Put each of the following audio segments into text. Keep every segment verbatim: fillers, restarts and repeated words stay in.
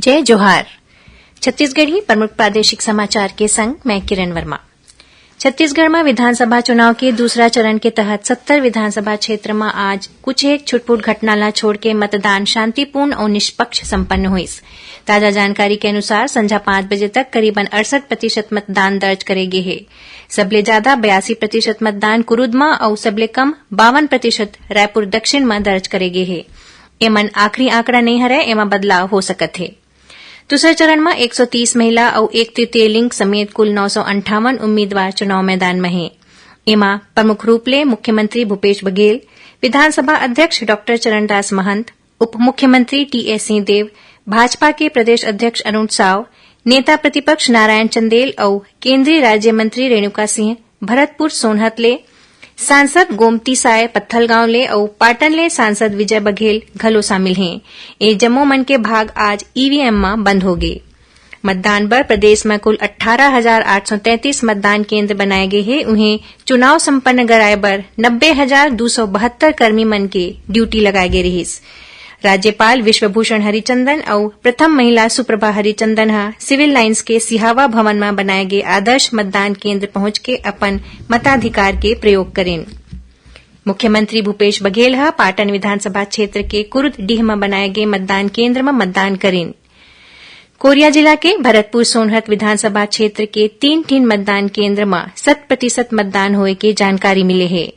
जय जोहार। छत्तीसगढ़ी प्रमुख प्रादेशिक समाचार के संग मैं किरण वर्मा। छत्तीसगढ़ म विधानसभा चुनाव के दूसरा चरण के तहत सत्तर विधानसभा क्षेत्र म आज कुछ एक छुटपुट घटना ला छोड़ के मतदान शांतिपूर्ण अउ निष्पक्ष संपन्न होइस। ताजा जानकारी के अनुसार संझा पाँच बजे तक करीबन अड़सठ प्रतिशत मतदान दर्ज करे गे हे। सबले ज्यादा बयासी प्रतिशत मतदान कुरुद म अउ सबले कम बावन प्रतिशत रायपुर दक्षिण म दर्ज करे गे हे। एमन आखिरी आंकड़ा नइ हरय, एमा बदलाव हो सकत हे। दूसर चरण म एक सौ तीस महिला अउ एक तृतीय लिंग समेत कुल नौ सौ अंठावन उम्मीदवार चुनाव मैदान म हे। एमा प्रमुख रूप ले मुख्यमंत्री भूपेश बघेल, विधानसभा अध्यक्ष डॉक्टर चरणदास महंत, उप मुख्यमंत्री टीएस सिंहदेव, भाजपा के प्रदेश अध्यक्ष अरुण साव, नेता प्रतिपक्ष नारायण चंदेल अउ केंद्रीय राज्य मंत्री रेणुका सिंह भरतपुर सोनहत ले, सांसद गोमती साय पत्थलगांव ले अउ पाटन ले सांसद विजय बघेल घलो शामिल हें। ए जम्मो मन के भाग आज ईवीएम म बंद होगे। मतदान बर प्रदेश म कुल अट्ठारह हजार आठ सौ तैंतीस मतदान केंद्र बनाए गे हे, उहें चुनाव संपन्न कराए बर नब्बे हजार दू सौ बहत्तर कर्मी मन के ड्यूटी लगाए गे रिहिस। राज्यपाल विश्वभूषण हरिचंदन अउ प्रथम महिला सुप्रभा हरिचंदन ह सिविल लाइंस के सिहावा भवन म बनाए गे आदर्श मतदान केंद्र पहुंच के अपन मताधिकार के प्रयोग करिन। मुख्यमंत्री भूपेश बघेल ह पाटन विधानसभा क्षेत्र के कुरुद डीह म बनाए गे मतदान केंद्र म मतदान करिन। कोरिया जिला के भरतपुर सोनहत विधानसभा क्षेत्र के तीन ठिन मतदान केंद्र म शत प्रतिशत मतदान होए के जानकारी मिले हे।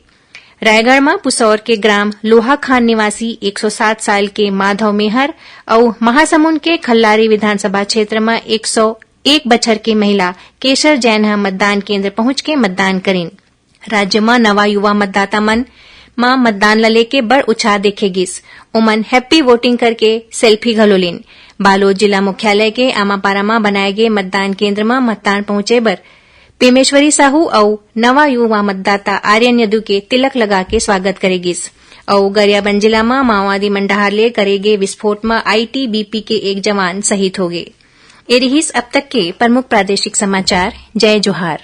रायगढ़ म पुसौर के ग्राम लोहाखान निवासी एक सौ सात साल के माधव मेहर अउ महासमुंद के खल्लारी विधानसभा क्षेत्र म एक सौ एक बछर के महिला केशर जैन ह मतदान केंद्र पहुंच के मतदान करिन। राज्य म नवा युवा मतदाता मन म मतदान ल लेके बड़ उत्साह देखे गिस। ओमन हैप्पी वोटिंग करके सेल्फी घलो लीन। बालोद जिला मुख्यालय के आमापारा म बनाए गे मतदान केंद्र म मतदान पहुंचे बर पेमेश्वरी साहू अउ नवा युवा मतदाता आर्यन यदु के तिलक लगा के स्वागत करे गिस अउ गरियाबंद जिला म माओवादी मन डहार ले करे गे विस्फोट म आईटीबीपी के एक जवान शहीद होगे। ए रिहिस अब तक के प्रमुख प्रादेशिक समाचार। जय जोहार।